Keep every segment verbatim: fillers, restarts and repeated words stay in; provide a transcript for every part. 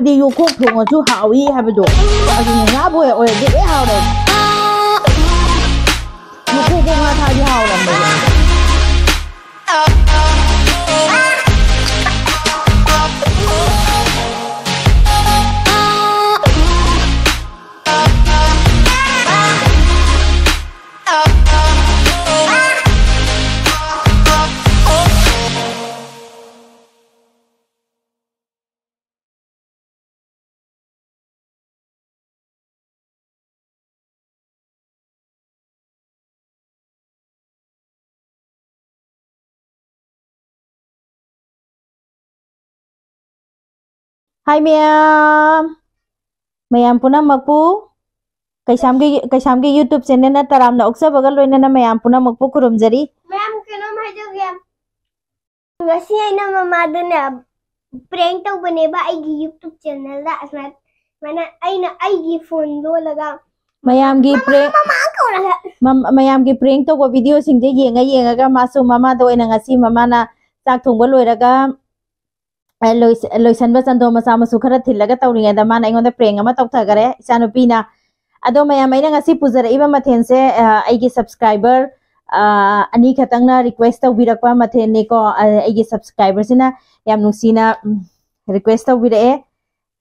ꯗꯤ ꯌꯣꯡꯈꯣꯛ ꯊꯣꯡꯉꯁꯨ ꯍꯥꯎꯏ ꯍꯥꯏꯕꯗꯣ꯫ ꯑꯗꯨꯅ ꯉꯥꯕꯨ ꯍꯦꯛ ꯑꯣꯏꯔꯗꯤ ꯂꯣꯏ ꯍꯥꯎꯔꯦ꯫ ꯌꯣꯡꯈꯣꯛꯀ ꯉꯥ ꯊꯥꯛꯑꯗꯤ ꯍꯥꯎꯔꯝꯃꯣꯏ꯫ ꯍꯥꯏ ꯃꯌꯥꯝ, ꯃꯌꯥꯝ ꯄꯨꯝꯅꯃꯛꯄꯨ ꯀꯩꯁꯥꯝꯒꯤ, ꯀꯩꯁꯥꯝꯒꯤ YouTube channelꯅ ꯇꯔꯥꯝꯅ ꯑꯣꯛꯆꯕꯒ ꯂꯣꯏꯅꯅ ꯃꯌꯥꯝ ꯄꯨꯝꯅꯃꯛꯄꯨ ꯈꯨꯔꯨꯝꯖꯔꯤ꯫ ꯃꯌꯥꯝ ꯀꯩꯅꯣꯝ ꯍꯥꯏꯖꯒꯦ꯫ ꯉꯁꯤ ꯑꯩꯅ ꯃꯃꯥꯗꯅꯦ prank ꯇꯧꯕꯅꯦꯕ ꯑꯩꯒꯤ YouTube channelꯗ꯫ ꯑꯁꯨꯃꯥꯏꯅ, ꯑꯁꯨꯃꯥꯏꯅ ꯑꯩꯅ ꯑꯩꯒꯤ phone ꯂꯣꯜꯂꯒ ꯃꯌꯥꯝꯒꯤ ꯃꯃꯥ, prank, ꯃꯃꯥ ꯀꯧꯔꯒ ꯃꯝ-, ꯃꯌꯥꯝꯒꯤ prank ꯇꯧꯕ videoꯁꯤꯡꯁꯦ ꯌꯦꯡꯉ ꯌꯦꯡꯉꯒ ꯃꯥꯁꯨ ꯃꯃꯥꯗ ꯑꯣꯏꯅ ꯉꯁꯤ ꯃꯃꯥꯅ ꯆꯥꯛ ꯊꯣꯡꯕ ꯂꯣꯏꯔꯒ ꯑ, ꯂꯣꯏꯁ-, ꯂꯣꯏꯁꯟꯕ ꯆꯟꯗꯣꯟ ꯃꯆꯥ ꯃꯆꯨ ꯈꯔ ꯊꯤꯜꯂꯒ ꯇꯧꯔꯤꯉꯩꯗ ꯃꯥꯅ ꯑꯩꯉꯣꯟꯗ prank ꯑꯃ ꯇꯧꯊꯈꯔꯦ, ꯏꯆꯥꯅꯨꯄꯤꯅ꯫ ꯑꯗꯣ ꯃꯌꯥꯝ, ꯑꯩꯅ ꯉꯁꯤ ꯄꯨꯖꯔꯛꯏꯕ ꯃꯊꯦꯜꯁꯦ, ꯑ, ꯑꯩꯒꯤ subscriber, ꯑ, ꯑꯅꯤ ꯈꯛꯇꯪꯅ request ꯇꯧꯕꯤꯔꯛꯄ ꯃꯊꯦꯜꯅꯤꯀꯣ꯫ ꯑ, ꯑꯩꯒꯤ subscriberꯁꯤꯅ ꯌꯥꯝ ꯅꯨꯡꯁꯤꯅ, ꯎꯝ, request ꯇꯧꯕꯤꯔꯛꯑꯦ꯫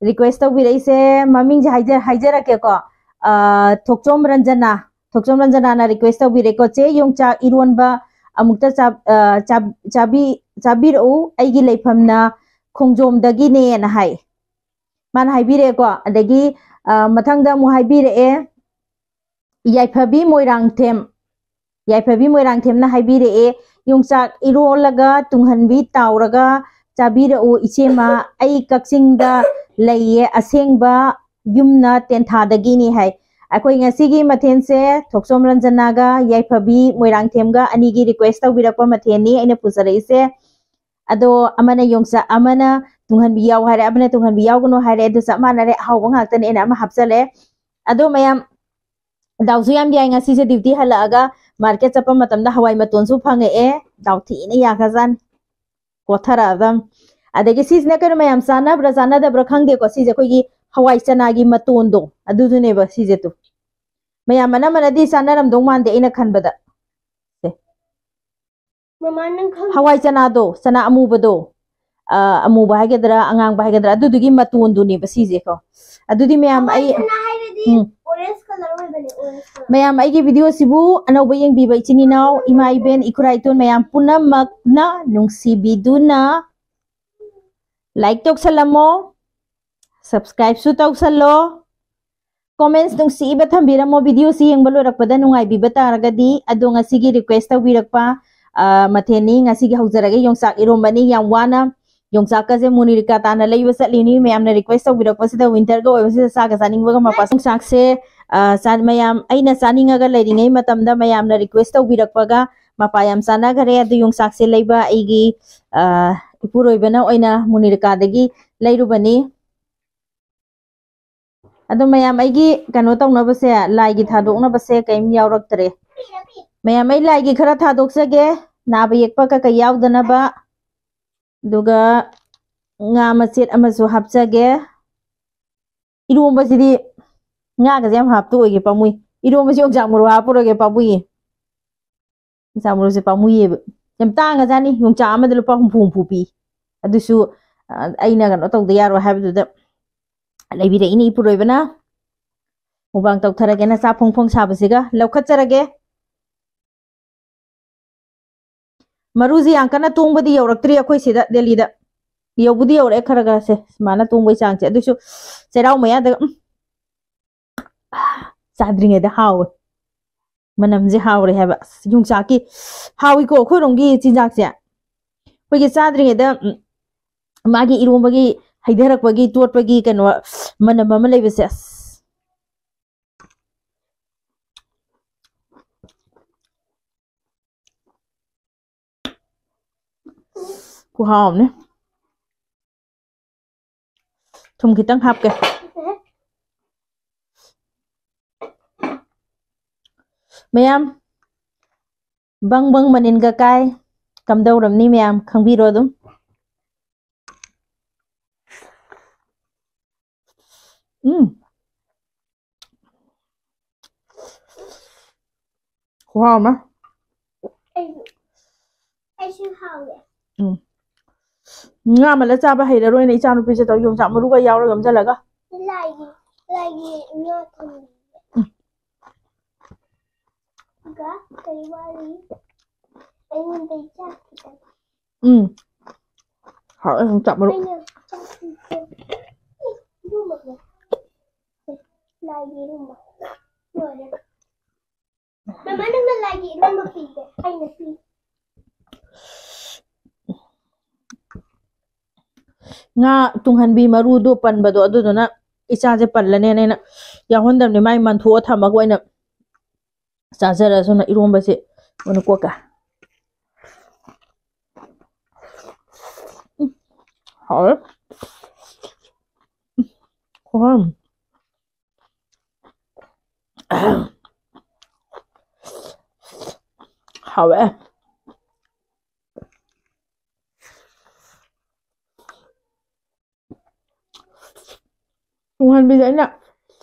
Request ꯇꯧꯕꯤꯔꯛꯏꯁꯦ, ꯃꯃꯤꯡꯁꯦ ꯍꯥꯏꯖ-, ꯍꯥꯏꯖꯔꯛꯀꯦꯀꯣ꯫ ꯑ, ꯊꯣꯛꯆꯣꯝ ꯔꯟꯖꯅꯥ, ꯊꯣꯛꯆꯣꯝ ꯔꯟꯖꯅꯥꯅ request ꯇꯧꯕꯤꯔꯦꯀꯣ, "ꯆꯦ, ꯌꯣꯡꯆꯥꯛ ꯏꯔꯣꯟꯕ ꯑꯃꯨꯛꯇ ꯆꯥ-, ꯑ, ꯆꯥ-, ꯆꯥꯕꯤ-, ꯆꯥꯕꯤꯔꯛꯎ, ꯑꯩꯒꯤ ꯂꯩꯐꯝꯅ ꯈꯣꯡꯖꯣꯝꯗꯒꯤꯅꯦꯅ" ꯍꯥꯏ꯫ ꯃꯥꯅ ꯍꯥꯏꯕꯤꯔꯛꯑꯦꯀꯣ꯫ ꯑꯗꯒꯤ, ꯑ, ꯃꯊꯪꯗ ꯑꯃꯨꯛ ꯍꯥꯏꯕꯤꯔꯛꯑꯦ, ꯌꯥꯏꯐꯕꯤ ꯃꯣꯏꯔꯥꯡꯊꯦꯝ, ꯌꯥꯏꯐꯕꯤ ꯃꯣꯏꯔꯥꯡꯊꯦꯝꯅ ꯍꯥꯏꯕꯤꯔꯛꯑꯦ, "ꯌꯣꯡꯆꯥꯛ ꯏꯔꯣꯜꯂꯒ ꯇꯨꯡꯍꯟꯕꯤ ꯇꯥꯎꯔꯒ ꯆꯥꯕꯤꯔꯛꯎ ꯏꯆꯦꯃ, ꯑꯩ ꯀꯛꯆꯤꯡꯗ ꯂꯩꯌꯦ, ꯑꯁꯦꯡꯕ ꯌꯨꯝꯅ ꯇꯦꯟꯊꯥꯗꯒꯤꯅꯤ" ꯍꯥꯏ꯫ ꯑꯩꯈꯣꯏ ꯉꯁꯤꯒꯤ ꯃꯊꯦꯜꯁꯦ ꯊꯣꯛꯆꯣꯝ ꯔꯟꯖꯅꯥꯒ ꯌꯥꯏꯐꯕꯤ ꯃꯣꯏꯔꯥꯡꯊꯦꯝꯒ ꯑꯅꯤꯒꯤ request ꯇꯧꯕꯤꯔꯛꯄ ꯃꯊꯦꯜꯅꯤ ꯑꯩꯅ ꯄꯨꯖꯔꯛꯏꯁꯦ꯫ ꯑꯗꯣ ꯑꯃꯅ ꯌꯣꯡꯆꯥꯛ, ꯑꯃꯅ ꯇꯨꯡꯍꯟꯕꯤ ꯌꯥꯎ ꯍꯥꯏꯔꯦ, ꯑꯃꯅ ꯇꯨꯡꯍꯟꯕꯤ ꯌꯥꯎꯒꯅꯨ ꯍꯥꯏꯔꯦ꯫ ꯑꯗꯨ ꯆꯞ ꯃꯥꯟꯅꯔꯦ, ꯑꯍꯥꯎꯕ ꯉꯥꯛꯇꯅꯦꯅ ꯑꯃ ꯍꯥꯞꯆꯜꯂꯦ꯫ ꯑꯗꯣ ꯃꯌꯥꯝ, ꯗꯥꯎꯁꯨ ꯌꯥꯝ ꯌꯥꯏ, ꯉꯁꯤꯁꯦ duty ꯍꯜꯂꯛꯑꯒ market ꯆꯠꯄ ꯃꯇꯝꯗ ꯍꯋꯥꯏ ꯃꯇꯣꯟꯁꯨ ꯐꯪꯉꯛꯑꯦ꯫ ꯗꯥꯎ ꯊꯤꯅ ꯌꯥꯈ꯭ꯔꯖꯥꯠꯅꯤ꯫ ꯀꯣꯊꯔꯛꯑꯗꯝ꯫ ꯑꯗꯒꯤ ꯁꯤꯁꯤꯅ ꯀꯩꯅꯣ, ꯃꯌꯥꯝ ꯆꯥꯟꯅꯕ꯭ꯔꯥ ꯆꯥꯟꯅꯗꯕ꯭ꯔꯥ ꯈꯪꯗꯦꯀꯣ, ꯁꯤꯁꯦ ꯑꯩꯈꯣꯏꯒꯤ ꯍꯋꯥꯏ ꯆꯅꯥꯒꯤ ꯃꯇꯣꯟꯗꯣ ꯑꯗꯨꯗꯨꯅꯦꯕ ꯁꯤꯁꯦ꯫ ꯇꯨ, ꯃꯌꯥꯝ ꯑꯅꯝꯕꯅꯗꯤ ꯆꯥꯟꯅꯔꯝꯗꯧ ꯃꯥꯟꯗꯦ ꯑꯩꯅ ꯈꯟꯕꯗ꯫ ꯁꯦ꯫ ꯃꯃꯥ, ꯅꯪ ꯈꯪ- ꯍꯋꯥꯏ ꯆꯅꯥꯗꯣ, ꯆꯅꯥ ꯑꯃꯨꯕꯗꯣ, ꯑ, ꯑꯃꯨꯕ ꯍꯥꯏꯒꯗ꯭ꯔꯥ, ꯑꯉꯥꯡꯕ ꯍꯥꯏꯒꯗ꯭ꯔꯥ, ꯑꯗꯨꯗꯨꯒꯤ ꯃꯇꯣꯟꯗꯨꯅꯦꯕ ꯁꯤꯁꯦ ꯀꯣ꯫ ꯑꯗꯨꯗꯤ ꯃꯌꯥꯝ, ꯍꯋꯥꯏ ꯑꯩ ꯆꯅꯥ ꯍꯥꯏꯔꯗꯤ ꯎꯝ꯫ Orange colour ꯑꯣꯏꯕꯅꯦ, orange colour꯫ ꯃꯌꯥꯝ, ꯑꯩꯒꯤ video ꯁꯤꯕꯨ ꯑꯅꯧꯕ ꯌꯦꯡꯕꯤꯕ ꯏꯆꯤꯟ ꯏꯅꯥꯎ, ꯏꯃꯥ ꯏꯕꯦꯟ, ꯏꯈꯨꯔꯥ ꯏꯇꯣꯟ ꯃꯌꯥꯝ ꯄꯨꯝꯅꯃꯛꯅ ꯅꯨꯡꯁꯤꯕꯤꯗꯨꯅ like ꯇꯧꯁꯜꯂꯝꯃꯣ, subscribe ꯁꯨ ꯇꯧꯁꯜꯂꯣ, comments ꯅꯨꯡꯁꯤꯕ ꯊꯝꯕꯤꯔꯝꯃꯣ꯫ Video ꯁꯤ ꯌꯦꯡꯕ ꯂꯣꯏꯔꯛꯄꯗ ꯅꯨꯡꯉꯥꯏꯕꯤꯕ ꯇꯥꯔꯒꯗꯤ꯫ ꯑꯗꯣ ꯉꯁꯤꯒꯤ request ꯇꯧꯕꯤꯔꯛꯄ, ꯑ, ꯃꯊꯦꯜꯅꯤ꯫ ꯉꯁꯤꯒꯤ ꯍꯧꯖꯔꯒꯦ, ꯌꯣꯡꯆꯥꯛ ꯏꯔꯣꯝꯕꯅꯤ꯫ ꯌꯥꯝ ꯋꯥꯅ ꯌꯣꯡꯆꯥꯛꯀꯁꯦ ꯃꯣꯅꯤꯔꯤꯀꯥ ꯇꯥꯅ ꯂꯩꯕ ꯆꯠꯂꯤꯅꯤ꯫ ꯃꯌꯥꯝꯅ request ꯇꯧꯕꯤꯔꯛꯄꯁꯤꯗ, winter ꯒ ꯑꯣꯏꯕꯁꯤꯗ ꯆꯥꯒ ꯆꯥꯅꯤꯡꯕꯒ ꯃꯄꯥ꯫ ꯌꯣꯡꯆꯥꯛꯁꯦ, ꯑ, ꯆꯥ-, ꯃꯌꯥꯝ, ꯑꯩꯅ ꯆꯥꯅꯤꯡꯉꯒ ꯂꯩꯔꯤꯉꯩ ꯃꯇꯝꯗ ꯃꯌꯥꯝꯅ request ꯇꯧꯕꯤꯔꯛꯄꯒ ꯃꯄꯥ ꯌꯥꯝ ꯆꯥꯅꯈꯔꯦ꯫ ꯑꯗꯨ ꯌꯣꯡꯆꯥꯛꯁꯦ ꯂꯩꯕ ꯑꯩꯒꯤ, ꯑ, ꯏꯄꯨꯔꯣꯏꯕꯅ ꯑꯣꯏꯅ ꯃꯣꯅꯤꯔꯤꯀꯥꯗꯒꯤ ꯂꯩꯔꯨꯕꯅꯤ꯫ ꯑꯗꯣ ꯃꯌꯥꯝ, ꯑꯩꯒꯤ ꯀꯩꯅꯣ ꯇꯧꯅꯕꯁꯦ, ꯂꯥꯏꯒꯤ ꯊꯥꯗꯣꯛꯅꯕꯁꯦ ꯀꯔꯤꯝ ꯌꯥꯎꯔꯛꯇ꯭ꯔꯦ꯫ ꯃꯌꯥꯝ, ꯑꯩ ꯂꯥꯏꯒꯤ ꯈꯔ ꯊꯥꯗꯣꯛꯆꯒꯦ, ꯅꯥꯕ ꯌꯦꯛꯄ ꯀꯩꯀꯩ ꯌꯥꯎꯗꯅꯕ꯫ ꯑꯗꯨꯒ ꯉꯥ ꯃꯆꯦꯠ ꯑꯃꯁꯨ ꯍꯥꯞꯆꯒꯦ꯫ ꯏꯔꯣꯝꯕꯁꯤꯗꯤ ꯉꯥꯒꯁꯦ ꯌꯥꯝ ꯍꯥꯞꯇꯣꯛꯑꯣꯏꯒꯦ, ꯄꯥꯝꯃꯨꯏ꯫ ꯏꯔꯣꯝꯕꯁꯤ ꯌꯣꯡꯆꯥꯛ ꯃꯔꯨ ꯍꯥꯞꯄꯔꯣꯏꯒꯦ, ꯄꯥꯝꯃꯨꯏꯌꯦ꯫ ꯌꯣꯡꯆꯥꯛ ꯃꯔꯨꯁꯦ ꯄꯥꯝꯃꯨꯏꯌꯦꯕ꯫ ꯌꯥꯝ ꯇꯥꯡꯉꯖꯥꯠꯅꯤ, ꯌꯣꯡꯆꯥꯛ ꯑꯃꯗ ꯂꯨꯄꯥ ꯍꯨꯝꯐꯨ ꯍꯨꯝꯐꯨ ꯄꯤ꯫ ꯑꯗꯨꯁꯨ, ꯑ, ꯑꯩꯅ ꯀꯩꯅꯣ ꯇꯧꯗ ꯌꯥꯔꯣꯏ ꯍꯥꯏꯕꯗꯨꯗ ꯂꯩꯕꯤꯔꯛꯏꯅꯤ ꯏꯄꯨꯔꯣꯏꯕꯅ꯫ ꯃꯨꯛꯕꯥꯡ ꯇꯧꯊꯔꯒꯦꯅ ꯆꯥꯛ ꯐꯣꯡ ꯐꯣꯡ ꯁꯥꯕꯁꯤꯒ ꯂꯧꯈꯠꯆꯔꯒꯦ꯫ ꯃꯔꯨꯁꯦ ꯌꯥꯝ ꯀꯟꯅ ꯇꯣꯡꯕꯗꯤ ꯌꯧꯔꯛꯇ꯭ꯔꯤ ꯑꯩꯈꯣꯏ ꯁꯤꯗ ꯗꯦꯜꯂꯤꯗ꯫ ꯌꯧꯕꯨꯗꯤ ꯌꯧꯔꯛꯑꯦ ꯈꯔ ꯈꯔꯁꯦ, ꯁꯨꯃꯥꯏꯅ ꯇꯣꯡꯕꯒꯤ ꯆꯥꯡꯁꯦ꯫ ꯑꯗꯨꯁꯨ ꯆꯩꯔꯥꯎ ꯃꯌꯥꯗ, ꯎꯝ, ꯆꯥꯗ꯭ꯔꯤꯉꯩꯗ ꯍꯥꯎꯋꯦ꯫ ꯃꯅꯝꯁꯦ ꯍꯥꯎꯔꯦ ꯍꯥꯏꯕ꯫ ꯑꯁ, ꯌꯣꯡꯆꯥꯛꯀꯤ ꯍꯥꯎꯏꯀꯣ ꯑꯩꯈꯣꯏꯔꯣꯝꯒꯤ ꯆꯤꯟꯖꯥꯛꯁꯦ꯫ ꯑꯩꯈꯣꯏꯒꯤ ꯆꯥꯗ꯭ꯔꯤꯉꯩꯗ, ꯎꯝ, ꯃꯥꯒꯤ ꯏꯔꯣꯝꯕꯒꯤ ꯍꯩꯊꯔꯛꯄꯒꯤ, ꯇꯣꯠꯄꯒꯤ ꯀꯩꯅꯣ ꯃꯅꯝ ꯑꯃ ꯂꯩꯕꯁꯦ, ꯑꯁ꯫ ꯈꯨꯍꯥꯎ ꯑꯃꯅꯦ꯫ ꯊꯨꯝ ꯈꯤꯇꯪ ꯍꯥꯞꯀꯦ꯫ ꯃꯌꯥꯝ, ꯕꯪ ꯕꯪ ꯃꯅꯤꯟꯒ ꯀꯥꯏ꯫ ꯀꯝꯗꯧꯔꯝꯅꯤ ꯃꯌꯥꯝ, ꯈꯪꯕꯤꯔꯣ ꯑꯗꯨꯝ꯫ ꯎꯝ꯫ ꯈꯨꯍꯥꯎ ꯑꯃ꯫ ꯑꯩꯁꯨ ꯑꯩꯁꯨ ꯍꯥꯎꯋꯦ꯫ ꯎꯝ꯫ ꯉꯥ ꯃꯜꯂ ꯆꯥꯕ ꯍꯩꯔꯔꯣꯏꯅ ꯏꯆꯥꯅꯨꯄꯤꯁꯦ ꯇꯧ ꯌꯣꯡꯆꯥꯛ ꯃꯔꯨꯒ ꯌꯥꯎꯔ ꯌꯣꯝꯁꯤꯜꯂꯒ꯫ ꯂꯥꯏꯒꯤ ꯂꯥꯏꯒꯤ ꯉꯥ ꯊꯝꯕꯤꯒꯦ꯫ ꯒ ꯀꯩ ꯋꯥꯔꯤ? ꯑꯩꯉꯣꯟꯗ ꯆꯥꯛ ꯈꯤꯇꯪ꯫ ꯎꯝ꯫ ꯍꯥꯎꯋꯦ ꯌꯣꯡꯆꯥꯛ ꯃꯔꯨ꯫ ꯑꯩꯅ ꯆꯥꯛ ꯈꯤꯇꯪ꯫ ꯏ, ꯏꯔꯨꯝꯃꯒꯦ꯫ ꯂꯥꯏꯒꯤ ꯏꯔꯨꯝꯕ꯫ ꯂꯣꯏꯔꯦ꯫ ꯃꯃꯥ, ꯅꯪꯅ ꯂꯥꯏꯒꯤ ꯏꯔꯨꯝꯕ ꯄꯤꯒꯦ꯫ ꯑꯩꯅ ꯄꯤ꯫ ꯉꯥ ꯇꯨꯡꯍꯟꯕꯤ ꯃꯔꯨꯗꯣ ꯄꯟꯕꯗꯣ ꯑꯗꯨꯗꯨꯅ ꯏꯆꯥꯁꯦ ꯄꯜꯂꯅꯦꯅ ꯑꯩꯅ ꯌꯥꯎꯍꯟꯗꯕꯅꯦ꯫ ꯃꯥꯏ ꯃꯟꯊꯣꯛꯑ ꯊꯝꯃꯒ ꯑꯣꯏꯅ ꯆꯥꯖꯔꯁꯨꯅ ꯏꯔꯣꯝꯕꯁꯦ ꯑꯣꯏꯅ ꯀꯣꯠꯀꯦ꯫ ꯎꯝ, ꯍꯥꯎꯔꯦ꯫ ꯎꯝ, ꯈꯨꯍꯥꯎ ꯑꯃ꯫ ꯍꯥꯎꯋꯦ꯫ ꯇꯨꯡꯍꯟꯕꯤꯁꯦ ꯑꯩꯅ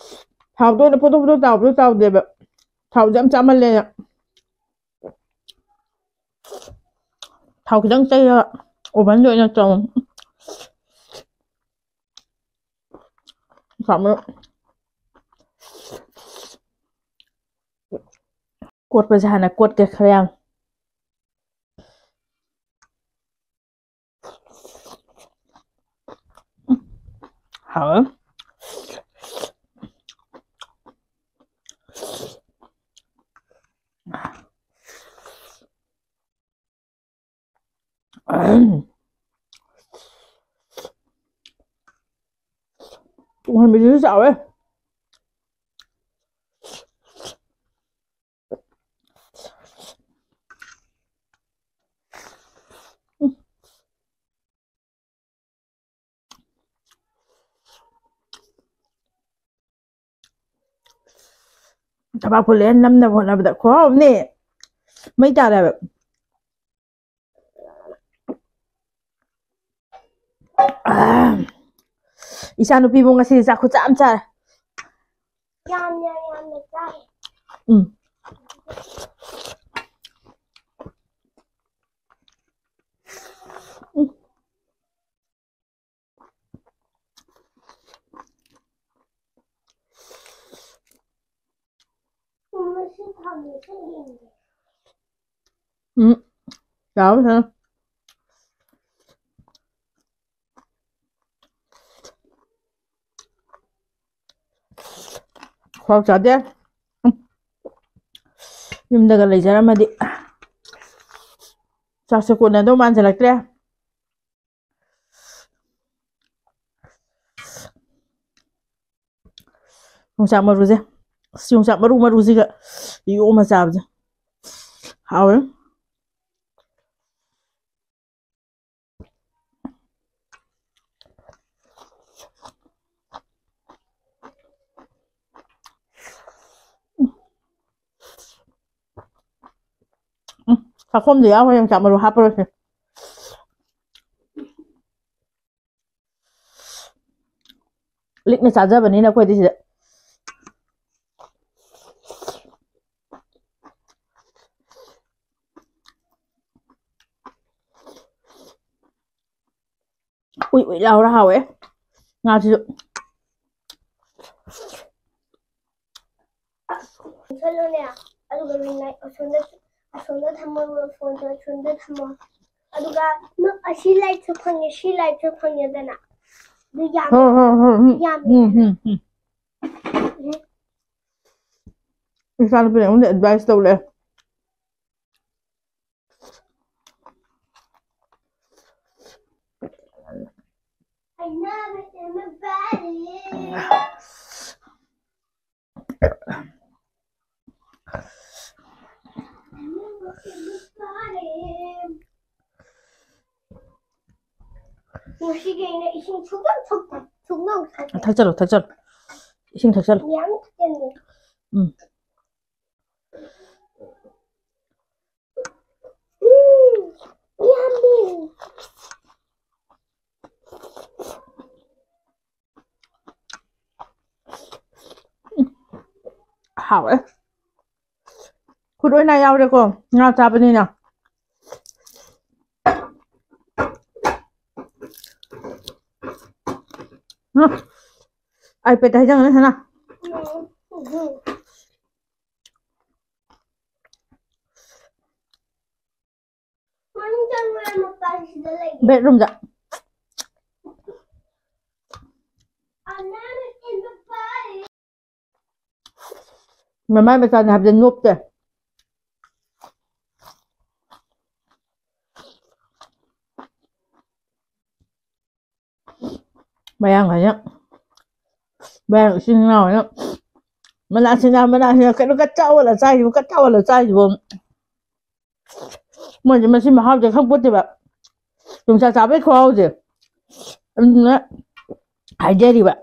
ꯊꯥꯎꯗ ꯑꯣꯏꯅ ꯐꯣꯇꯣ ꯐꯣꯇꯣ ꯇꯥꯎꯕꯗꯣ ꯇꯥꯎꯗꯦꯕ꯫ ꯊꯥꯎꯁꯦ ꯌꯥꯝ ꯆꯥꯃꯜꯂꯦꯅ꯫ ꯊꯥꯎ ꯈꯤꯇꯪ ꯇꯩꯔꯒ ovenꯗ ꯑꯣꯏꯅ ꯇꯧ꯫ ꯀꯣꯠꯄꯁꯦ ꯍꯥꯟꯅ ꯀꯣꯠꯀꯦ ꯈꯔ ꯌꯥꯝ꯫ ꯍꯥꯎꯋꯦ꯫ ꯇꯨꯡꯍꯟꯕꯤꯁꯤꯁꯨ ꯆꯥꯎꯋꯦ꯫ ꯊꯕꯥꯛ ꯐꯨꯜꯂꯦ ꯅꯝꯅꯕ ꯍꯣꯠꯅꯕꯗ ꯈꯨꯍꯥꯎ ꯑꯃꯅꯦ꯫ ꯃꯩ ꯇꯥꯔꯦ ꯍꯥꯏꯕ꯫ ꯑꯥ꯫ ꯏꯆꯥ ꯅꯨꯄꯤꯕꯨ ꯉꯁꯤꯗꯤ ꯆꯥꯛ ꯈꯨꯠꯆꯥ ꯑꯃ ꯆꯥꯔꯦ꯫ ꯌꯥꯝ, ꯌꯥꯝ, ꯌꯥꯝꯅ ꯆꯥꯏ꯫ ꯎꯝ꯫ ꯎꯝ꯫ ꯎꯝ꯫ ꯌꯥꯎꯔꯦ꯫ ꯈ꯭ꯋꯥꯎ ꯆꯥꯗꯦ꯫ ꯎꯝ꯫ ꯌꯨꯝꯗꯒ ꯂꯩꯖꯔꯝꯃꯗꯤ ꯆꯥꯛꯁꯦ ꯀꯣꯟꯅꯗꯧ ꯃꯥꯟꯁꯤꯜꯂꯛꯇ꯭ꯔꯦ꯫ ꯌꯣꯡꯆꯥꯛ ꯃꯔꯨꯁꯦ꯫ ꯑꯁ, ꯌꯣꯡꯆꯥꯛ ꯃꯔꯨ ꯃꯔꯨꯁꯤꯒ ꯌꯣꯝꯃ ꯆꯥꯕꯁꯦ ꯍꯥꯎꯋꯦ꯫ ꯎꯝ, ꯆꯥꯛꯈꯣꯝꯗ ꯌꯥꯎꯈ꯭ꯔꯦ ꯌꯣꯡꯆꯥꯛ ꯃꯔꯨ ꯍꯥꯞꯄꯔꯣꯏꯁꯦ꯫ ꯂꯤꯛꯅ ꯆꯥꯖꯕꯅꯤꯅ ꯑꯩꯈꯣꯏꯗꯤ ꯁꯤꯗ꯫ ꯎꯏ ꯎꯏ ꯂꯥꯎꯔ ꯍꯥꯎꯋꯦ ꯉꯥꯁꯤꯁꯨ꯫ ꯆꯠꯂꯣꯅꯦ, ꯑꯗꯨꯒ ring light ꯑꯁꯣꯝꯗ, ꯑꯁꯣꯝꯗ ꯊꯝꯃꯣ, phone ꯗꯣ ꯑꯁꯣꯝꯗ ꯊꯝꯃꯣ꯫ ꯑꯗꯨꯒ ꯅꯪ ꯑꯁꯤ light ꯁꯨ ꯐꯪꯉꯦ, ꯁꯤ light ꯁꯨ ꯐꯪꯉꯦꯗꯅ꯫ ꯑꯗꯨ ꯌꯥꯝꯃꯦ꯫ ꯍꯣꯏ, ꯍꯣꯏ, ꯍꯣꯏ, ꯎꯝ, ꯌꯥꯝꯃꯦ꯫ ꯎꯝ, ꯎꯝ, ꯎꯝ꯫ ꯏꯆꯥꯅꯨꯄꯤꯅ ꯑꯩꯉꯣꯟꯗ advice ꯇꯧ ꯂꯩꯔꯦ꯫ ꯉꯁꯤꯒꯤ ꯑꯩꯅ ꯏꯁꯤꯡ ꯁꯨꯡꯊꯛ ꯊꯛꯇꯦ꯫ ꯁꯨꯡꯊꯛ ꯊꯛꯇꯦ꯫ ꯊꯛꯆꯜꯂꯣ, ꯊꯛꯆꯜꯂꯣ꯫ ꯏꯁꯤꯡ ꯊꯛꯆꯜꯂꯣ꯫ ꯌꯥꯝ ꯊꯛꯆꯜꯂꯦ꯫ ꯎꯝ꯫ ꯎꯝ, ꯌꯥꯝꯃꯤ꯫ ꯍꯥꯎꯋꯦ꯫ ꯈꯨꯠ ꯑꯣꯏꯅ ꯌꯥꯎꯔꯦꯀꯣ, ꯉꯥ ꯆꯥꯕꯅꯤꯅ꯫ ꯎꯝ꯫ ꯑꯩ ꯄꯦꯠꯇ ꯍꯩꯖꯪꯒꯅꯤ ꯁꯅꯥ꯫ ꯕꯦꯠꯔꯨꯝꯗ꯫ ꯃꯃꯥꯏ ꯃꯆꯥꯅꯤ ꯍꯥꯏꯕꯗ ꯅꯣꯞꯇꯦ꯫ ꯃꯌꯥꯡ ꯍꯥꯏꯅ, ꯃꯌꯥꯡ ꯏꯆꯤꯟ ꯏꯅꯥꯎ ꯍꯥꯏꯅ ꯃꯅꯥ ꯁꯤꯅ, ꯃꯅꯥ ꯁꯤꯅ ꯀꯩꯅꯣ ꯀꯠ ꯆꯥꯎꯍꯜꯂ ꯆꯥꯏꯁꯤꯕꯨ, ꯀꯠ ꯆꯥꯎꯍꯜꯂ ꯆꯥꯏꯁꯤꯕꯨ꯫ ꯃꯣꯏꯁꯦ ꯃꯁꯤ ꯃꯍꯥꯎꯁꯦ ꯈꯪꯄꯣꯠꯇꯦꯕ꯫ ꯌꯣꯡꯆꯥꯛ ꯆꯥꯕꯩ ꯈꯨꯍꯥꯎꯁꯦ꯫ ꯑꯗꯨꯅ ꯍꯥꯏꯖꯔꯤꯕ꯫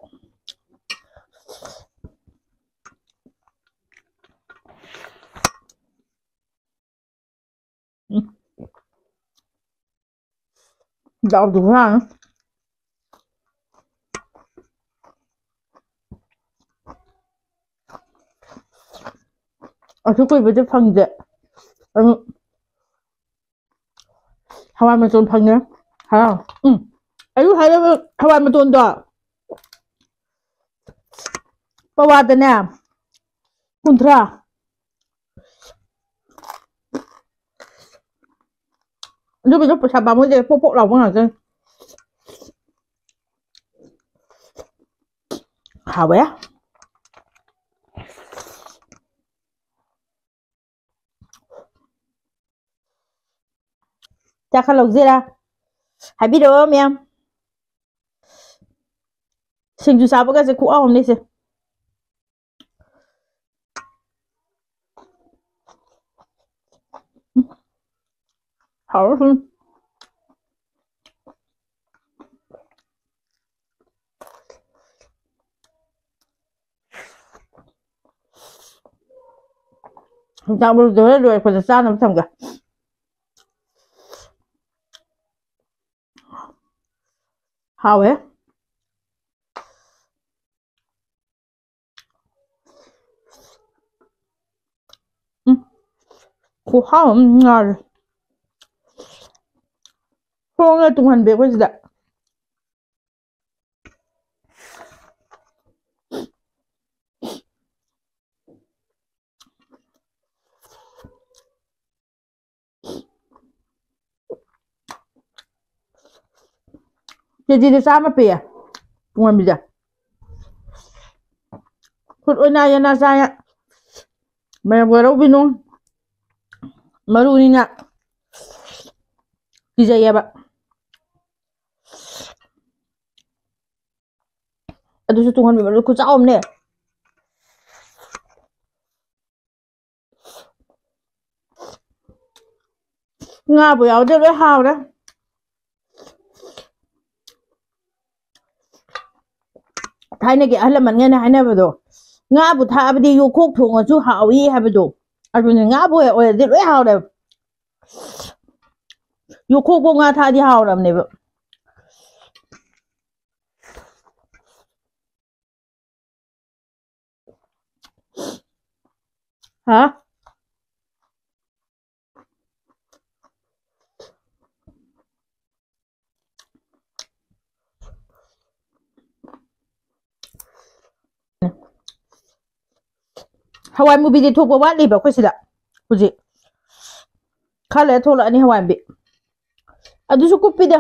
ꯎꯝ꯫ ꯗꯥꯎꯗꯨ ꯉꯔꯥꯡ ꯑꯁꯨꯛ ꯀꯨꯏꯕꯗꯤ ꯐꯪꯗꯦ꯫ ꯑꯗꯨ ꯍꯋꯥꯏ ꯃꯇꯣꯟ ꯐꯪꯉꯦ꯫ ꯍꯔꯥꯎ꯫ ꯎꯝ꯫ ꯑꯩ ꯍꯥꯏꯔꯕ ꯍꯋꯥꯏ ꯃꯇꯣꯟꯗꯣ ꯄꯋꯥꯗꯅꯦ ꯀꯨꯟꯊ꯭ꯔꯥ꯫ ꯑꯗꯨꯒꯤꯗꯣ ꯄꯩꯁꯥ ꯄꯥꯝꯃꯨꯏꯗꯦ, ꯄꯣꯞ ꯄꯣꯞ ꯂꯥꯎꯕ ꯉꯥꯛꯇꯅꯤ꯫ ꯍꯥꯎꯋꯦ꯫ ꯆꯥꯛ ꯈꯔ ꯂꯧꯖꯤꯔꯥ? ꯍꯥꯏꯕꯤꯔꯛꯑꯣ ꯃꯌꯥꯝ꯫ ꯁꯤꯡꯖꯨ ꯆꯥꯕꯒꯁꯦ ꯈꯨꯍꯥꯎ ꯑꯃꯅꯤ ꯁꯦ꯫ ꯍꯥꯎꯔꯣ ꯁꯨꯝ꯫ ꯌꯣꯡꯆꯥꯛ ꯃꯔꯨꯗꯣ ꯍꯣꯔꯦꯟ ꯂꯣꯏꯔꯛꯄꯗ ꯆꯥꯅꯕ ꯊꯝꯒꯦ꯫ ꯍꯥꯎꯋꯦ꯫ ꯈꯨꯍꯥꯎ ꯑꯃ ꯉꯥꯎꯔꯦ꯫ ꯊꯣꯡꯉ ꯇꯨꯡꯍꯟꯕꯤ ꯑꯩꯈꯣꯏ ꯁꯤꯗ꯫ ꯀꯦꯖꯤꯗ ꯆꯥꯝꯃ ꯄꯤꯌꯦ ꯇꯨꯡꯍꯟꯕꯤꯁꯦ꯫ ꯈꯨꯠ ꯑꯣꯏꯅ ꯌꯦꯅꯥ ꯆꯥꯏ꯫ ꯃꯌꯥꯝ ꯋꯥꯔꯧꯕꯤꯅꯨ꯫ ꯃꯔꯨꯅꯤꯅ ꯀꯤꯖꯩꯌꯦꯕ꯫ ꯑꯗꯨꯁꯨ ꯇꯨꯡꯍꯟꯕꯤ ꯃꯔꯨ ꯈꯨꯆꯥꯎ ꯑꯃꯅꯦ꯫ ꯉꯥꯕꯨ ꯌꯥꯎꯗꯦ, ꯂꯣꯏ ꯍꯥꯎꯔꯦ꯫ ꯊꯥꯏꯅꯒꯤ ꯑꯍꯜ ꯂꯃꯟꯒꯅ ꯍꯥꯏꯅꯕꯗꯣ, ꯉꯥꯕꯨ ꯊꯥꯛꯑꯕꯗꯤ ꯌꯣꯈꯣꯛ ꯊꯣꯡꯉꯁꯨ ꯍꯥꯎꯏ ꯍꯥꯏꯕꯗꯣ, ꯑꯗꯨꯅꯦ꯫ ꯉꯥꯕꯨ ꯍꯦꯛ ꯑꯣꯏꯔꯗꯤ ꯂꯣꯏ ꯍꯥꯎꯔꯦꯕ꯫ ꯌꯣꯈꯣꯛꯄꯨ ꯉꯥ ꯊꯥꯛꯑꯗꯤ ꯍꯥꯎꯔꯕꯅꯦꯕ꯫ ꯍꯥ? ꯍꯋꯥꯏ ꯃꯨꯕꯤꯗꯤ ꯊꯣꯛꯄ ꯋꯥꯠꯂꯤꯕ ꯑꯩꯈꯣꯏ ꯁꯤꯗ꯫ ꯍꯧꯖꯤꯛ ꯈꯔ ꯂꯩꯔ ꯊꯣꯛꯂꯛꯑꯅꯤ ꯍꯋꯥꯏ ꯃꯨꯕꯤ꯫ ꯑꯗꯨꯁꯨ ꯀꯨꯞꯄꯤꯗ꯫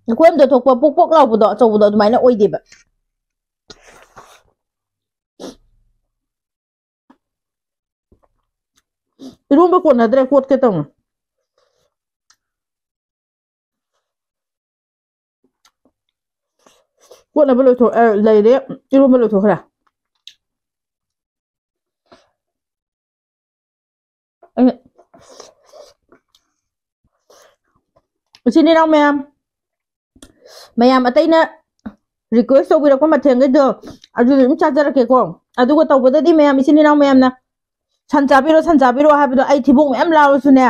ꯑꯩꯈꯣꯏ ꯑꯝꯗ ꯊꯣꯛꯄ ꯄꯣꯛ ꯄꯣꯛ ꯂꯥꯎꯕꯗꯣ, ꯑꯆꯧꯕꯗꯣ, ꯑꯗꯨꯃꯥꯏꯅ ꯑꯣꯏꯗꯦꯕ꯫ ꯏꯔꯣꯝꯕ ꯀꯣꯟꯅꯗ꯭ꯔꯦ, ꯀꯣꯠꯀꯦ ꯇꯧꯅꯤ꯫ ꯀꯣꯠꯅꯕ ꯂꯣꯏꯊꯣꯛ-, ꯑ, ꯂꯩꯔꯦ, ꯏꯔꯣꯝꯕ ꯂꯣꯏꯊꯣꯛꯈ꯭ꯔꯦ꯫ ꯑꯩꯅ, ꯏꯆꯤꯟ ꯏꯅꯥꯎ ꯃꯌꯥꯝ, ꯃꯌꯥꯝ ꯑꯇꯩꯅ request ꯇꯧꯕꯤꯔꯛꯄ ꯃꯊꯦꯜꯈꯩꯗꯣ ꯑꯗꯨꯗ ꯑꯗꯨꯝ ꯆꯥꯖꯔꯛꯀꯦꯀꯣ꯫ ꯑꯗꯨꯒ ꯇꯧꯕꯗꯗꯤ ꯃꯌꯥꯝ, ꯏꯆꯤꯟ ꯏꯅꯥꯎ ꯃꯌꯥꯝꯅ "ꯁꯟ ꯆꯥꯕꯤꯔꯣ, ꯁꯟ ꯆꯥꯕꯤꯔꯣ" ꯍꯥꯏꯕꯗꯣ, ꯑꯩ ꯊꯤꯕꯣꯡ ꯃꯌꯥꯝ ꯂꯥꯎꯔꯁꯨꯅꯦ,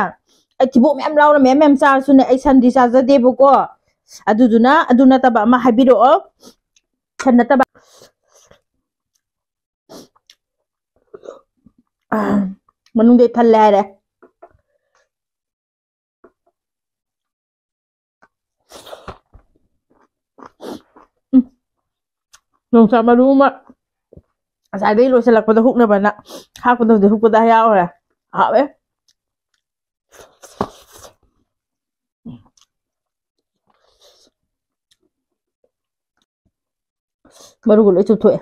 ꯑꯩ ꯊꯤꯕꯣꯡ ꯃꯌꯥꯝ ꯂꯥꯎꯔ ꯃꯌꯥꯝ ꯃꯌꯥꯝ ꯆꯥꯔꯁꯨꯅꯦ, ꯑꯩ ꯁꯟꯗꯤ ꯆꯥꯖꯗꯦꯕꯀꯣ꯫ ꯑꯗꯨꯗꯨꯅ ꯑꯗꯨ ꯅꯠꯇꯕ ꯑꯃ ꯍꯥꯏꯕꯤꯔꯛꯑꯣ꯫ ꯁꯟ ꯅꯠꯇꯕ꯫ ꯑꯥ, ꯃꯅꯨꯡꯗꯩ ꯊꯜꯂꯦ ꯍꯥꯏꯔꯦ꯫ ꯌꯣꯡꯆꯥꯛ ꯃꯔꯨ ꯑꯃ ꯉꯁꯥꯏꯗꯩ ꯂꯣꯏꯁꯤꯜꯂꯛꯄꯗ ꯍꯨꯛꯅꯕꯅ ꯍꯥꯞꯄꯗ ꯍꯧꯖꯤꯛ ꯍꯨꯛꯄꯗ ꯌꯥꯎꯔꯦ꯫ ꯍꯥꯎꯋꯦ꯫ ꯃꯔꯨꯒ ꯂꯣꯏ ꯆꯨꯞꯊꯣꯛꯑꯦ꯫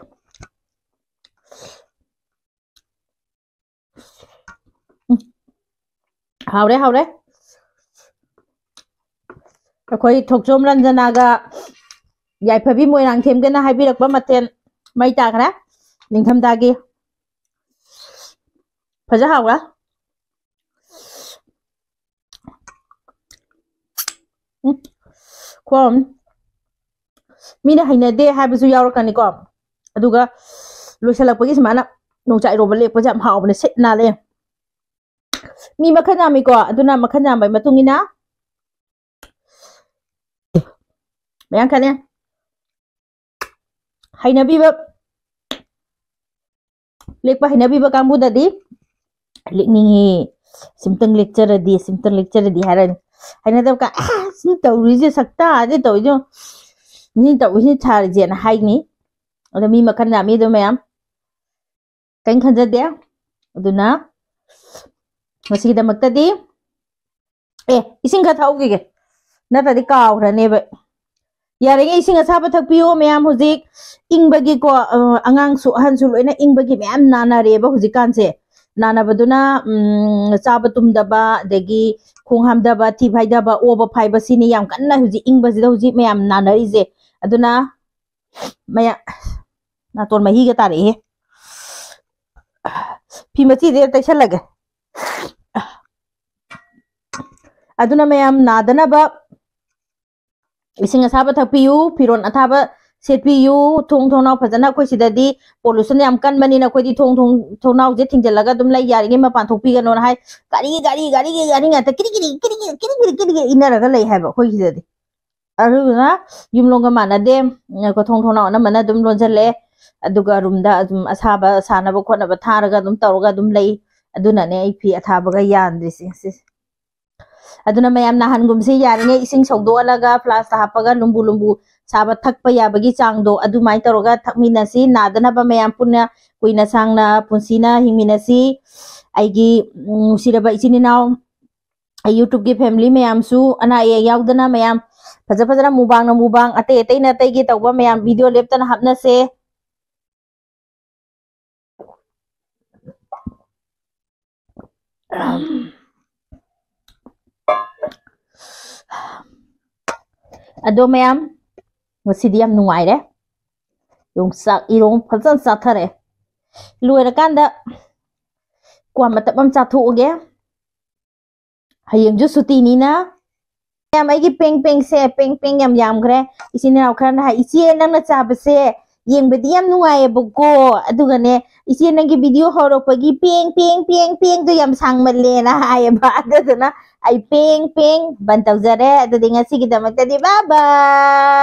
ꯎꯝ꯫ ꯍꯥꯎꯔꯦ, ꯍꯥꯎꯔꯦ꯫ ꯑꯩꯈꯣꯏ ꯊꯣꯛꯆꯣꯝ ꯔꯟꯖꯅꯥꯒ ꯌꯥꯏꯐꯕꯤ ꯃꯣꯏꯔꯥꯡꯊꯦꯝꯒꯅ ꯍꯥꯏꯕꯤꯔꯛꯄ ꯃꯊꯦꯜ ꯃꯩ ꯇꯥꯈ꯭ꯔꯦ꯫ ꯅꯤꯡꯊꯝꯊꯥꯒꯤ ꯐꯖ ꯍꯥꯎꯔꯦ꯫ ꯎꯝ꯫ ꯈꯨꯍꯥꯎ ꯑꯃ꯫ ꯃꯤꯅ ꯍꯩꯅꯗꯦ ꯍꯥꯏꯕꯁꯨ ꯌꯥꯎꯔꯛꯀꯅꯤꯀꯣ꯫ ꯑꯗꯨꯒ ꯂꯣꯏꯁꯤꯜꯂꯛꯄꯒꯤ ꯁꯨꯃꯥꯏꯅ ꯌꯣꯡꯆꯥꯛ ꯏꯔꯣꯝꯕ ꯂꯦꯛꯄꯁꯦ ꯌꯥꯝ ꯍꯥꯎꯕꯅꯦ, ꯁꯤꯠ ꯅꯥꯜꯂꯦ꯫ ꯃꯤ ꯃꯈꯜ ꯌꯥꯝꯃꯤꯀꯣ, ꯑꯗꯨꯅ ꯃꯈꯜ ꯌꯥꯝꯕꯒꯤ ꯃꯇꯨꯡ ꯏꯟꯅ ꯃꯌꯥꯝ ꯈꯦꯠꯅꯩ꯫ ꯍꯩꯅꯕꯤꯕ, ꯂꯦꯛꯄ ꯍꯩꯅꯕꯤꯕ ꯀꯥꯡꯕꯨꯗꯗꯤ ꯂꯦꯛꯅꯤꯡꯉꯤ, ꯁꯤꯝꯇꯪ ꯂꯦꯛꯆꯔꯗꯤ, ꯁꯤꯝꯇꯪ ꯂꯦꯛꯆꯔꯗꯤ ꯍꯥꯏꯔꯅꯤ꯫ ꯍꯩꯅꯗꯕ ꯀꯥ, "ꯑꯦ, ꯁꯤ ꯇꯧꯔꯤꯁꯦ, ꯁꯛꯇꯥꯁꯦ ꯇꯧꯔꯤꯁꯦ, ꯃꯤ ꯇꯧꯔꯤꯁꯤ ꯁꯥꯔꯤꯁꯦꯅ" ꯍꯥꯏꯅꯤ꯫ ꯑꯗꯣ ꯃꯤ ꯃꯈꯜ ꯌꯥꯝꯃꯤ ꯑꯗꯣ ꯃꯌꯥꯝ꯫ ꯀꯩꯝ ꯈꯟꯖꯗꯦ꯫ ꯑꯗꯨꯅ ꯉꯁꯤꯒꯤꯗꯃꯛꯇꯗꯤ, ꯑꯦ, ꯏꯁꯤꯡ ꯈꯔ ꯊꯛꯍꯧꯈꯤꯒꯦ, ꯅꯠꯇ꯭ꯔꯗꯤ ꯀꯥꯎꯈ꯭ꯔꯅꯦꯕ꯫ ꯌꯥꯔꯤꯉꯩ ꯏꯁꯤꯡ ꯑꯁꯥꯕ ꯊꯛꯄꯤꯌꯣ ꯃꯌꯥꯝ꯫ ꯍꯧꯖꯤꯛ ꯏꯪꯕꯒꯤꯀꯣ, ꯑ, ꯑꯉꯥꯡꯁꯨ ꯑꯍꯟꯁꯨ ꯂꯣꯏꯅ ꯏꯪꯕꯒꯤ ꯃꯌꯥꯝ ꯅꯥꯅꯔꯦꯕ ꯍꯧꯖꯤꯛꯀꯥꯟꯁꯦ꯫ ꯅꯥꯅꯕꯗꯨꯅ, ꯎꯝ, ꯆꯥꯕ ꯇꯨꯝꯗꯕ, ꯑꯗꯒꯤ ꯈꯣꯡ ꯍꯥꯝꯊꯕ, ꯊꯤ ꯐꯥꯏꯗꯕ, ꯑꯣꯕ ꯐꯥꯏꯕ, ꯁꯤꯅꯤ ꯌꯥꯝ ꯀꯟꯅ ꯍꯧꯖꯤꯛ ꯏꯪꯕꯁꯤꯗ ꯍꯧꯖꯤꯛ ꯃꯌꯥꯝ ꯅꯥꯅꯔꯤꯁꯦ꯫ ꯑꯗꯨꯅ ꯃꯌꯥ-, ꯅꯥꯇꯣꯟ ꯃꯍꯤꯒ ꯇꯥꯔꯛꯑꯦꯍꯦ꯫ ꯐꯤ ꯃꯆꯤꯗꯤ ꯇꯩꯁꯜꯂꯒꯦ꯫ ꯑꯗꯨꯅ ꯃꯌꯥꯝ ꯅꯥꯗꯅꯕ ꯏꯁꯤꯡ ꯑꯁꯥꯕ ꯊꯛꯄꯤꯌꯨ, ꯐꯤꯔꯣꯜ ꯑꯊꯥꯕ ꯁꯦꯠꯄꯤꯌꯨ, ꯊꯣꯡ ꯊꯣꯡꯅꯥꯎ ꯐꯖꯅ, ꯑꯩꯈꯣꯏ ꯁꯤꯗꯗꯤ pollution ꯌꯥꯝ ꯀꯟꯕꯅꯤꯅ ꯑꯩꯈꯣꯏꯗꯤ ꯊꯣꯡ, ꯊꯣꯡ, ꯊꯣꯡꯅꯥꯎꯁꯦ ꯊꯤꯡꯖꯤꯜꯂꯒ ꯑꯗꯨꯝ ꯂꯩ, ꯌꯥꯔꯤꯉꯩ ꯃꯄꯥꯟ ꯊꯣꯛꯄꯤꯒꯅꯣꯅ ꯍꯥꯏ꯫ ꯒꯥꯔꯤ, ꯒꯥꯔꯤ, ꯒꯥꯔꯤꯒꯤ ꯒꯥꯔꯤ ꯉꯥꯛꯇ ꯀꯤꯔꯤ ꯀꯤꯔꯤ, ꯀꯤꯔꯤ ꯀꯤꯔꯤ, ꯀꯤꯔꯤ ꯀꯤꯔꯤ, ꯀꯤꯔꯤ ꯀꯤꯔꯤ ꯏꯟꯅꯔꯒ ꯂꯩ ꯍꯥꯏꯕ ꯑꯩꯈꯣꯏ ꯁꯤꯗꯗꯤ꯫ ꯑꯗꯨꯗꯨꯅ ꯌꯨꯝꯂꯣꯝꯒ ꯃꯥꯟꯅꯗꯦ꯫ ꯎꯝ, ꯊꯣꯡ ꯊꯣꯡꯅꯥꯎ ꯑꯅꯝꯕꯅ ꯑꯗꯨꯝ ꯂꯣꯟꯁꯤꯜꯂꯦ꯫ ꯑꯗꯨꯒ roomꯗ ꯑꯗꯨꯝ ꯑꯁꯥꯕ ꯁꯥꯅꯕ ꯈꯣꯠꯅꯕ ꯊꯥꯔꯒ ꯑꯗꯨꯝ ꯇꯧꯔꯒ ꯑꯗꯨꯝ ꯂꯩ꯫ ꯑꯗꯨꯅꯅꯦ ꯑꯩ ꯐꯤ ꯑꯊꯥꯕꯒ ꯌꯥꯟꯗ꯭ꯔꯤꯁꯦ ꯁꯤꯁꯦ꯫ ꯑꯗꯨꯅ ꯃꯌꯥꯝ ꯅꯍꯥꯟꯒꯨꯝꯁꯤ ꯌꯥꯔꯤꯉꯩ ꯏꯁꯤꯡ ꯁꯧꯗꯣꯛꯍꯜꯂꯒ flaskꯇ ꯍꯥꯞꯄꯒ ꯂꯨꯝꯕꯨ ꯂꯨꯝꯕꯨ ꯆꯥꯕ ꯊꯛꯄ ꯌꯥꯕꯒꯤ ꯆꯥꯡꯗꯣ ꯑꯗꯨꯃꯥꯏꯅ ꯇꯧꯔꯒ ꯊꯛꯃꯤꯟꯅꯁꯤ꯫ ꯅꯥꯗꯅꯕ ꯃꯌꯥꯝ ꯄꯨꯟꯅ ꯀꯨꯏꯅ ꯁꯥꯡꯅ ꯄꯨꯟꯁꯤꯅ ꯍꯤꯡꯃꯤꯟꯅꯁꯤ꯫ ꯑꯩꯒꯤ, ꯎꯝ, ꯅꯨꯡꯁꯤꯔꯕ ꯏꯆꯤꯟ ꯏꯅꯥꯎ, ꯑꯩ YouTubeꯀꯤ family ꯃꯌꯥꯝꯁꯨ ꯑꯅꯥ ꯑꯌꯦꯛ ꯌꯥꯎꯗꯅ ꯃꯌꯥꯝ ꯐꯖ ꯐꯖꯅ ꯃꯨꯕꯥꯡꯅ ꯃꯨꯕꯥꯡ, ꯑꯇꯩ ꯑꯇꯩꯅ ꯑꯇꯩꯒꯤ ꯇꯧꯕ ꯃꯌꯥꯝ video ꯂꯦꯞꯇꯅ ꯍꯥꯞꯅꯁꯦ꯫ ꯑꯗꯣ ꯃꯌꯥꯝ, ꯉꯁꯤꯗꯤ ꯌꯥꯝ ꯅꯨꯡꯉꯥꯏꯔꯦ꯫ ꯌꯣꯡꯆꯥꯛ ꯏꯔꯣꯡ ꯐꯖꯅ ꯆꯥꯊꯔꯦ꯫ ꯂꯣꯏꯔꯀꯥꯟꯗ ꯀ꯭ꯋꯥ ꯃꯇꯞ ꯑꯃ ꯆꯥꯊꯣꯛꯑꯒꯦ꯫ ꯍꯌꯦꯡꯁꯨ ꯁꯨꯇꯤꯅꯤꯅ꯫ ꯃꯌꯥꯝ, ꯑꯩꯒꯤ ꯄꯦꯡ ꯄꯦꯡꯁꯦ, ꯄꯦꯡ ꯄꯦꯡ ꯌꯥꯝ ꯌꯥꯝꯈ꯭ꯔꯦ꯫ ꯏꯆꯤꯟ ꯏꯅꯥꯎ ꯈꯔꯅ ꯍꯥꯏ, "ꯏꯆꯦ, ꯅꯪꯅ ꯆꯥꯕꯁꯦ ꯌꯦꯡꯕꯗꯤ ꯌꯥꯝ ꯅꯨꯡꯉꯥꯏꯌꯦꯕꯀꯣ, ꯑꯗꯨꯒꯅꯦ, ꯏꯆꯦ, ꯅꯪꯒꯤ video ꯍꯧꯔꯛꯄꯒꯤ ꯄꯦꯡ ꯄꯦꯡ ꯄꯦꯡ ꯄꯦꯡꯗꯣ ꯌꯥꯝ ꯁꯥꯡꯃꯜꯂꯦꯅ" ꯍꯥꯏꯌꯦꯕ꯫ ꯑꯗꯨꯗꯨꯅ ꯑꯩ ꯄꯦꯡ ꯄꯦꯡ ꯕꯟ ꯇꯧꯖꯔꯦ꯫ ꯑꯗꯨꯗꯤ ꯉꯁꯤꯒꯤꯗꯃꯛꯇꯗꯤ bye bye꯫